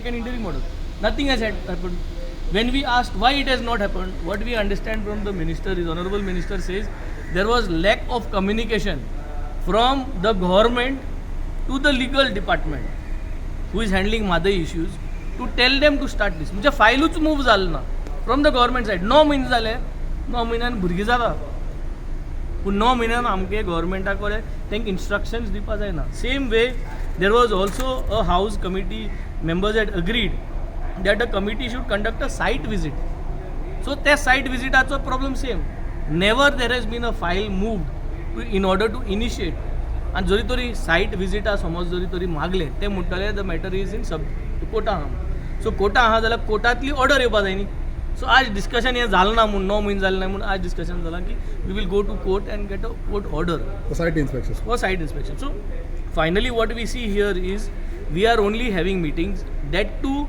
take an interim order. Nothing has happened. When we asked why it has not happened, what we understand from the minister is, honorable minister says there was lack of communication from the government to the legal department who is handling Mhadei issues to tell them to start this. म्हणजे फायलूच move जालें ना from the government side. 9 म्हयने जाले, 9 म्हयन्यान भुरगीं जाता, पूण 9 म्हयन्यान आमगे गव्हर्मेंटा कडेन तांकां इन्स्ट्रक्शन्स दिवपा जायना. Same way, there was also a house committee members had agreed that a committee should conduct a site visit. So त्या site विजिटाचो problem same. Never there has been a file moved to in order to initiate. आनी जरी तरी site विजिटा समज जरी तरी मागलें, ते म्हणटले the matter is in sub Carta आहा. सो कोर्टा आहा जाल्यार कोर्टांतली ऑर्डर येवपा जाय न्ही. सो आज डिस्कशन हें जालें ना म्हूण, 9 म्हयने जालें ना म्हूण आज डिस्कशन जालां की we will go to court and get a court order For site inspection. For site inspection. So finally, what we see here is we are only having meetings. That too,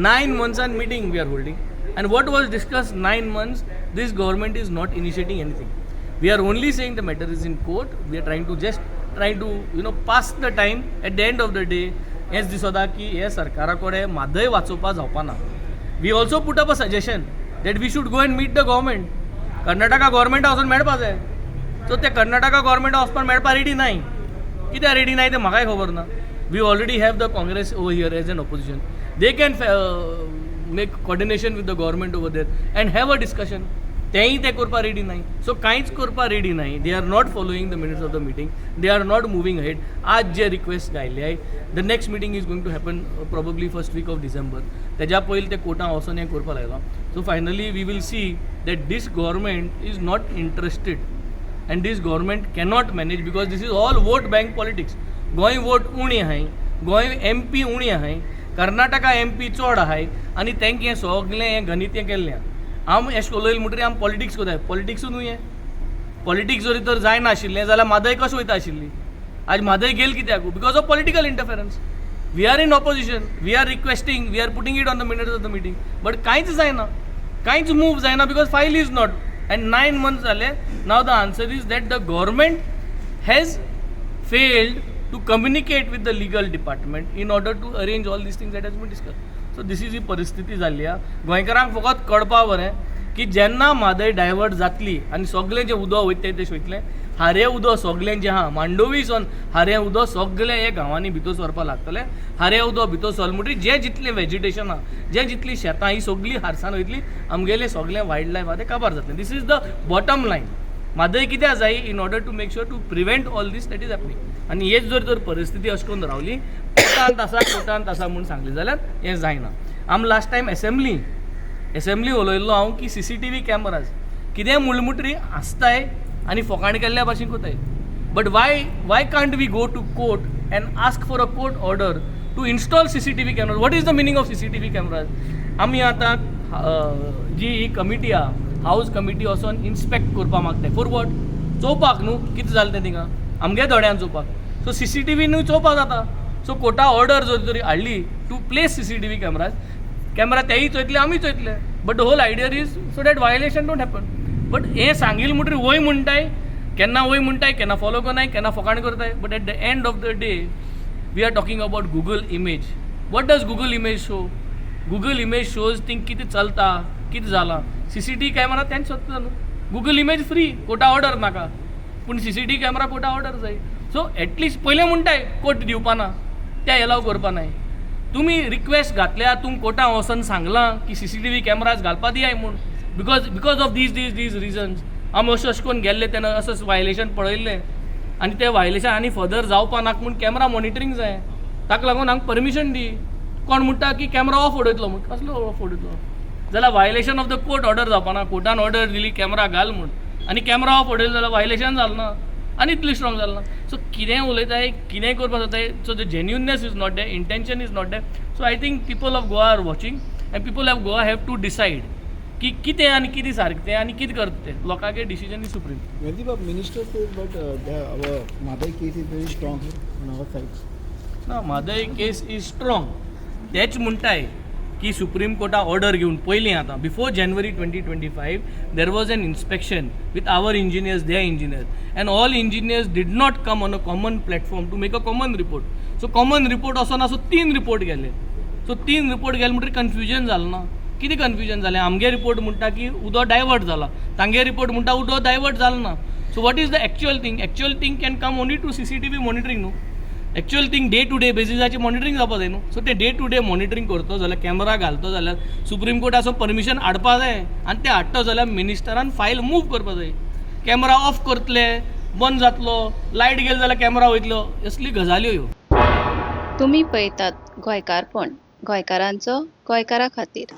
9 months on meeting we are holding. And what was discussed 9 months, this government is not initiating anything. We are only saying the matter is in court. We are trying to just trying to pass the time. At the end of the day, हेंच दिसता की हे सरकारा कडेन म्हादय वाचोवपा जावपा ना. We also put up a suggestion that we should go and meet the government. Karnataka गव्हर्मेंटा वचून मेळपा जाय. सो ते कर्नाटका गव्हर्मेंटा वचपाक मेळपा रेडी नाय. कित्याक रेडी नाय तें म्हाकाय खबर ना. We already have the Congress over here as an opposition. They can make coordination with the government over there and have a discussion. तेंय ते करपा रेडी नाय. सो कांयच करपा रेडी नाय. They are not following the minutes of the meeting. They are not moving ahead. आज जे request घायल्ले आहाय, the next meeting is going to happen probably first week of December. तेज्या पयलीं ते कोर्टान वचोन हें करपा लागला. So finally we will see that this government is not interested and this government cannot manage, because this is all vote bank politics. Goa vote उणी आहाय, Goa M P उणी आहाय, कर्नाटका एम पी चड आहाय आनी तांकां हें सगळें हें गणित हें केल्लें आहा. आम अशें उलयलें म्हणटकीर आम पॉलिटिक्स करताय. पॉलिटिक्सूय न्हू हें. पॉलिटिक्स जरी तर जायनाशिल्लें जाल्यार म्हादय कशें वयता आशिल्ली? आज म्हादय गेल कित्याक? Because of political interference. We are in opposition. We are requesting, we are putting it on the minutes of the meeting, but कांयच जायना, कांयच मूव जायना, because file is not, and 9 months जाले. Now the answer is that the government has failed to communicate with the legal department in order to arrange all these things that has been discussed. So this is ही परिस्थिती जाल्ली आहा. गोंयकारांक फकत कळपा बरें की जेन्ना म्हादय डायवर्ट जातली आनी सगळें जें उदक वयता तें वयतलें, हारें उदक सगळें जें आहा, मांडोवी सावन हारें उदक सगळें हे गांवांनी भितर सरपाक लागतलें. हारें उदक भितर सरलें म्हणटकीर जें जितलें वेजिटेशन आहा, जें जितलीं शेतां, ही सगळीं हारसान वयतली. आमगेलें सगळें वायल्ड लायफ आहा तें काबार जातलें. This is the bottom line. Mhadei कित्याक जाय? In order to make sure to prevent all this that is happening. आनी हेच जर तर परिस्थिती अशें करून रावली, कोर्टांत आसा, कोर्टांत आसा म्हूण सांगलें जाल्यार हें जायना. आम लास्ट टायम एसेंब्ली उलयल्लो हांव की सीसीटीव्ही कॅमराज कितें मुळमुटरी आसताय आनी फोकाण केल्ल्या भाशेन कोताय. But why can't we go to court and ask for a court order to install CCTV cameras? What is the meaning of CCTV cameras? आमी आतां जी ही कमिटी आहा, हावज कमिटी, वचोन इन्स्पेक्ट करपाक मागताय. For what? चोवपाक न्हू कितें जालें तें थिंगा आमगे दोळ्यान चोवपाक. सो सीसीटीव्ही न्हू चोवपाक जाता. सो कोर्टा ऑर्डर जर तरी हाडली to place CCTV cameras, camera तेय चोयतले, आमी चोयतले, but the whole idea is so that violation don't happen. But हें सांगिल म्हणटकीर वय म्हणटाय, केन्ना वय म्हणटाय, केन्ना फॉलो करनाय, केन्ना फकाण करताय. But at the end of the day, we are talking about Google image. What does Google image show? Google image shows thing कितें चलता, कितें जालां. सीसीटीव्ही कॅमेरा तेंच सोदता न्हू. Google image free, Carta order नाका, पूण सीसीटीव्ही कॅमेरा कोर्टा ऑर्डर जाय. सो एटलिस्ट पयलें म्हणटाय कोर्ट दिवपा ना, ते एलाव करपा नाय. तुमी रिक्वेस्ट घातल्या, तुमी कोर्टान वचोन सांगलां की सीसीटीव्ही कॅमेराज घालपा दियाय म्हूण, because of these reasons. आमी अशें अशें करून गेल्ले तेन्ना असो वायलेशन पळयल्लें आनी तें वायलेशन आनी फर्दर जावपा नाका म्हूण कॅमेरा मॉनिटरींग जाय, ताका लागून आमकां परमिशन दी. कोण म्हणटा की कॅमेरा ऑफ उडयतलो म्हूण. कसलो ऑफ उडयतलो जाल्यार violation of the court order जावपा ना? कोर्टान ऑर्डर दिली कॅमेरा घाल म्हूण आनी कॅमेरा ऑफ उडयलो जाल्यार वायलेशन जालें ना आनी इतली स्ट्रॉंग जालें ना. सो कितेंय उलयताय, कितेंय करपाक जाताय. So the genuineness is not there, intention is not there. So I think people of Goa are watching and people of Goa have to decide की कितें आनी कितें सारकें तें आनी कितें करता तें. लोकांगे decision is supreme. Venzy, minister says, but our Mhadei case is very strong on our side. ना, म्हादय case is strong तेच म्हणटाय की सुप्रीम कोर्टा ऑर्डर घेवन पयलीं आतां before January 2025 there was an inspection with our engineers, their engineers, and all engineers did not come on a common platform to make a common report. So common report असो ना, so तीन report गेले. So तीन report गेले म्हणटकीर confusion जालें ना? कितें कन्फ्युजन जालें? आमगे रिपोर्ट म्हणटा की उदक डायवर्ट जाला, तांगे रिपोर्ट म्हणटा उदक डायवर्ट जालें ना. So what is the actual thing? Actual thing can come only through CCTV monitoring, न्हू? Actual thing day to day बेसिसाचेर monitoring जावपा जाय न्हू. सो ते डे टू डे मॉनिटरींग करतो जाल्यार, कॅमेरा घालतो जाल्यार, सुप्रीम कोर्टाचो परमिशन हाडपा जाय आनी ते हाडटो जाल्यार मिनिस्टरान फायल मूव करपा जाय. कॅमेरा ऑफ करतले, बंद जातलो, लायट गेली जाल्यार कॅमेरा वयतलो, असली गजाल्यो ह्यो. तुमी पळयतात गोंयकारपण, गोंयकारांचो गोंयकारा खातीर.